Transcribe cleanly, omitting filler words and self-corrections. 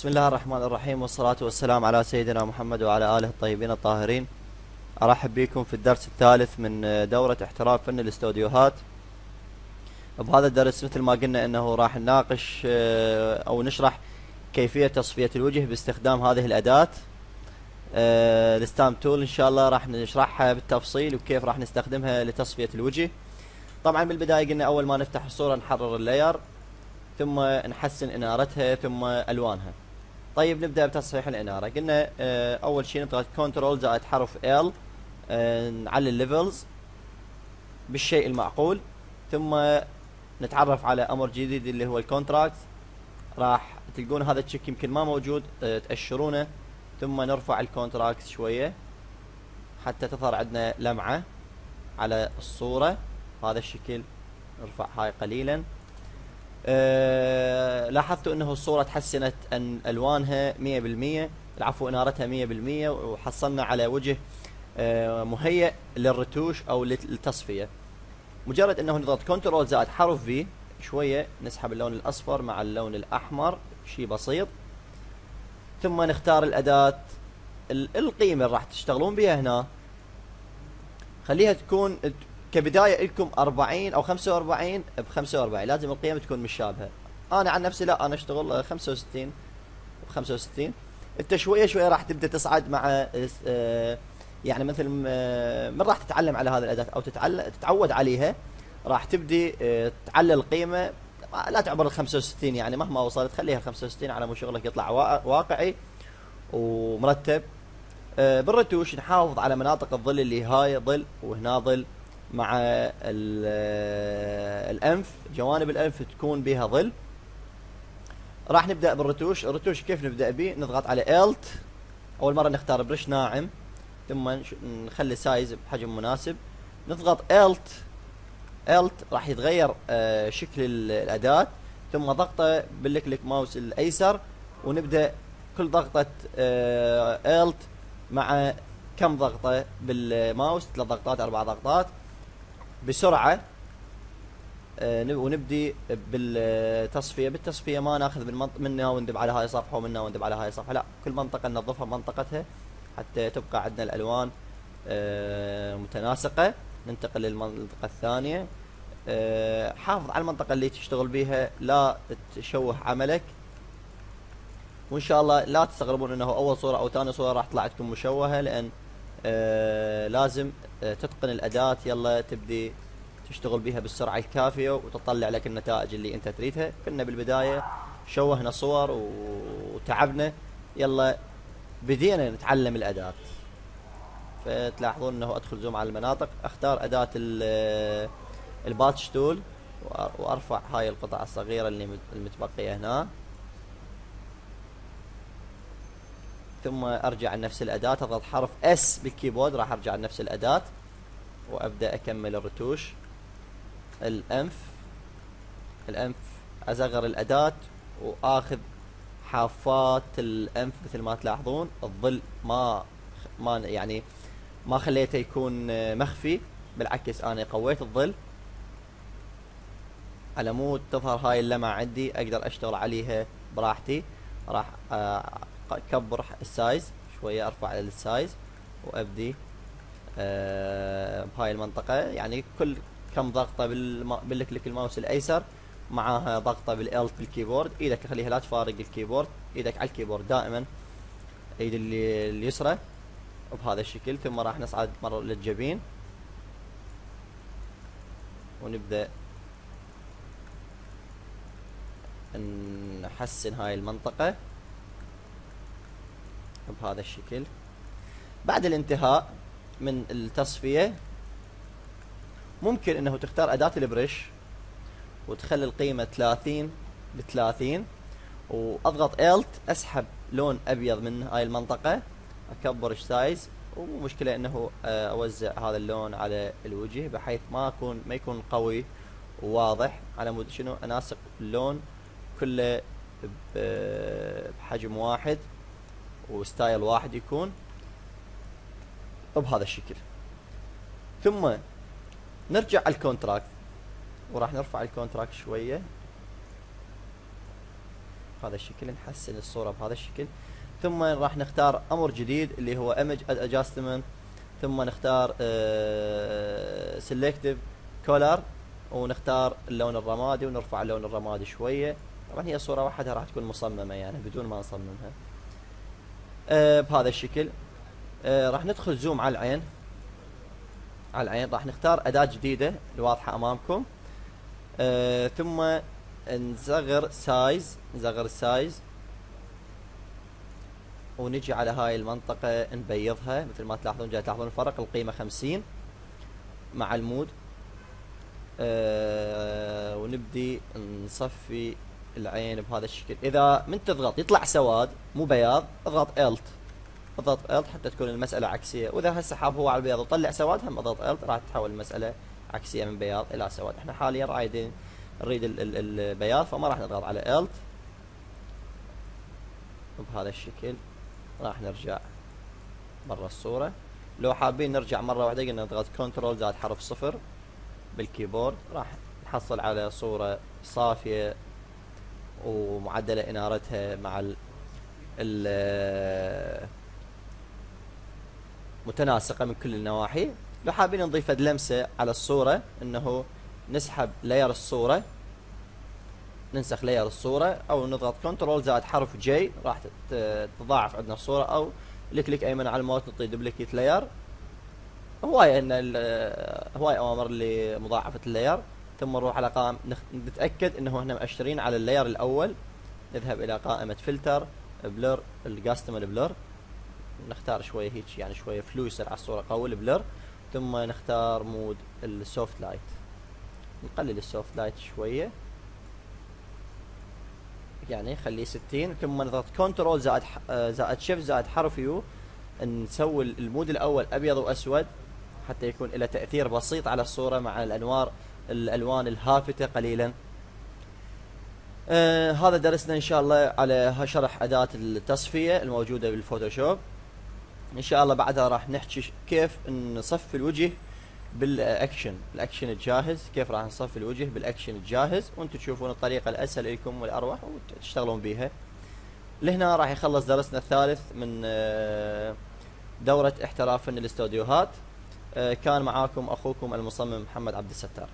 بسم الله الرحمن الرحيم، والصلاة والسلام على سيدنا محمد وعلى آله الطيبين الطاهرين. أرحب بكم في الدرس الثالث من دورة احتراف فن الاستوديوهات. بهذا الدرس مثل ما قلنا أنه راح نناقش أو نشرح كيفية تصفية الوجه باستخدام هذه الأداة ال stamp tool. إن شاء الله راح نشرحها بالتفصيل وكيف راح نستخدمها لتصفية الوجه. طبعا بالبداية قلنا أول ما نفتح الصورة نحرر ال layer، ثم نحسن إنارتها، ثم ألوانها. طيب نبدأ بتصحيح الإنارة. قلنا أول شيء نضغط control زائد حرف L، نعلي ال levels بالشيء المعقول، ثم نتعرف على أمر جديد اللي هو ال contrast. راح تلقون هذا ال check يمكن ما موجود، تأشرونه، ثم نرفع ال contrast شوية حتى تظهر عندنا لمعة على الصورة بهذا الشكل. نرفع هاي قليلا. لاحظتوا انه الصورة تحسنت ان الوانها 100%، العفو انارتها 100%، وحصلنا على وجه مهيئ للرتوش او للتصفية. مجرد انه نضغط control زائد حرف V شوية، نسحب اللون الاصفر مع اللون الاحمر، شيء بسيط، ثم نختار الاداة القيمة اللي راح تشتغلون بها هنا. خليها تكون كبداية لكم 40 أو 45 ب 45، لازم القيم تكون مشابهة. أنا عن نفسي لا، أنا أشتغل 65 ب 65. أنت شوية شوية راح تبدأ تصعد مع يعني مثل من راح تتعلم على هذه الأداة أو تتعود عليها، راح تبدي تعلي القيمة، لا تعبر ال 65، يعني مهما وصلت خليها 65 على مو شغلك يطلع واقعي ومرتب. بالرتوش نحافظ على مناطق الظل اللي هاي ظل وهنا ظل، مع الأنف، جوانب الأنف تكون بها ظل. راح نبدأ بالرتوش. الرتوش كيف نبدأ به؟ نضغط على Alt، أول مرة نختار brush ناعم، ثم نخلي size بحجم مناسب، نضغط Alt Alt راح يتغير شكل الأداة، ثم ضغطة بال click mouse الأيسر، ونبدأ كل ضغطة Alt مع كم ضغطة بالماوس، 3 ضغطات 4 ضغطات بسرعة. ونبدي بالتصفية. بالتصفية ما ناخذ منها وندب على هاي صفحة ومنها وندب على هاي صفحة، لا، كل منطقة ننظفها بمنطقتها حتى تبقى عندنا الألوان متناسقة. ننتقل للمنطقة الثانية. حافظ على المنطقة اللي تشتغل بيها، لا تشوه عملك، وإن شاء الله لا تستغربون أنه أول صورة أو ثاني صورة راح تطلع عندكم مشوهة، لأن لازم تتقن الأداة يلا تبدي تشتغل بها بالسرعة الكافية وتطلع لك النتائج اللي أنت تريدها. كنا بالبداية شوهنا صور وتعبنا، يلا بدينا نتعلم الأداة. فتلاحظون أنه أدخل zoom على المناطق، أختار أداة ال patch tool وأرفع هاي القطع الصغيرة اللي المتبقية هنا، ثم ارجع لنفس الاداة، اضغط حرف S بال keyboard راح ارجع لنفس الاداة وابدا اكمل الرتوش. الانف، الانف اصغر الاداة واخذ حافات الانف مثل ما تلاحظون. الظل ما يعني ما خليته يكون مخفي، بالعكس انا قويت الظل على مود تظهر هاي اللمعة عندي، اقدر اشتغل عليها براحتي. راح اكبر ال size شويه، ارفع ال size وابدي بهاي المنطقه. يعني كل كم ضغطه بال click ال mouse الايسر معاها ضغطه بال Alt بال keyboard. ايدك خليها لا تفارق ال keyboard، ايدك على ال keyboard دائما، ايد اليسرى بهذا الشكل. ثم راح نصعد مره للجبين ونبدا نحسن هاي المنطقه بهذا الشكل. بعد الانتهاء من التصفية ممكن انه تختار اداة ال brush وتخلي القيمة 30 ب 30، واضغط Alt اسحب لون ابيض من هاي المنطقة، اكبر ال size، ومو مشكلة انه اوزع هذا اللون على الوجه بحيث ما يكون قوي وواضح، على مود شنو اناسق اللون كله بحجم واحد و style واحد يكون بهذا الشكل. ثم نرجع على ال contrast وراح نرفع ال contrast شوية. بهذا الشكل، نحسن الصورة بهذا الشكل. ثم راح نختار امر جديد اللي هو image adjustment، ثم نختار selective color ونختار اللون الرمادي ونرفع اللون الرمادي شوية. طبعا هي صورة وحدها راح تكون مصممة يعني بدون ما نصممها بهذا الشكل. راح ندخل zoom على العين، على العين راح نختار أداة جديدة الواضحة أمامكم، ثم نصغر size، نصغر ال size ونجي على هاي المنطقة نبيضها. مثل ما تلاحظون جاي تلاحظون الفرق، القيمة 50 مع ال mode. ونبدي نصفي العين بهذا الشكل. إذا من تضغط يطلع سواد مو بياض، اضغط Alt، اضغط Alt حتى تكون المسألة عكسية. وإذا هسه حاب هو على البياض وطلع سواد هم اضغط Alt، راح تتحول المسألة عكسية من بياض إلى سواد. احنا حاليا رايدين نريد البياض فما راح نضغط على Alt بهذا الشكل. راح نرجع برا الصورة. لو حابين نرجع مرة واحدة قلنا نضغط control زائد حرف 0 بال keyboard، راح نحصل على صورة صافية ومعدلة إنارتها مع ال متناسقة من كل النواحي. لو حابين نضيف لمسة على الصورة انه نسحب layer الصورة، ننسخ layer الصورة او نضغط control زائد حرف J راح تتضاعف عندنا الصورة، او ال click ايمن على الماوس نعطي duplicate layer. هواي ان هواي اوامر لمضاعفة ال layer. ثم نروح على قائمة، نتأكد انه احنا مأشرين على ال layer الاول، نذهب الى قائمة filter blur ال Gaussian blur، نختار شوية هيك يعني شوية flow يصير على الصورة قوي ال blur. ثم نختار mode ال soft light، نقلل ال soft light شوية يعني خليه 60. ثم نضغط control زائد shift زائد حرف U، نسوي ال mode الاول ابيض واسود حتى يكون له تأثير بسيط على الصورة مع الانوار الالوان الهافتة قليلا. هذا درسنا ان شاء الله على شرح اداة التصفية الموجودة بالفوتوشوب. ان شاء الله بعدها راح نحكي كيف نصفي الوجه بال action، ال action الجاهز، كيف راح نصفي الوجه بالاكشن الجاهز، وانتم تشوفون الطريقة الاسهل لكم والاروح وتشتغلون بيها. لهنا راح يخلص درسنا الثالث من دورة احتراف فن الاستوديوهات. كان معاكم اخوكم المصمم محمد عبد الستار.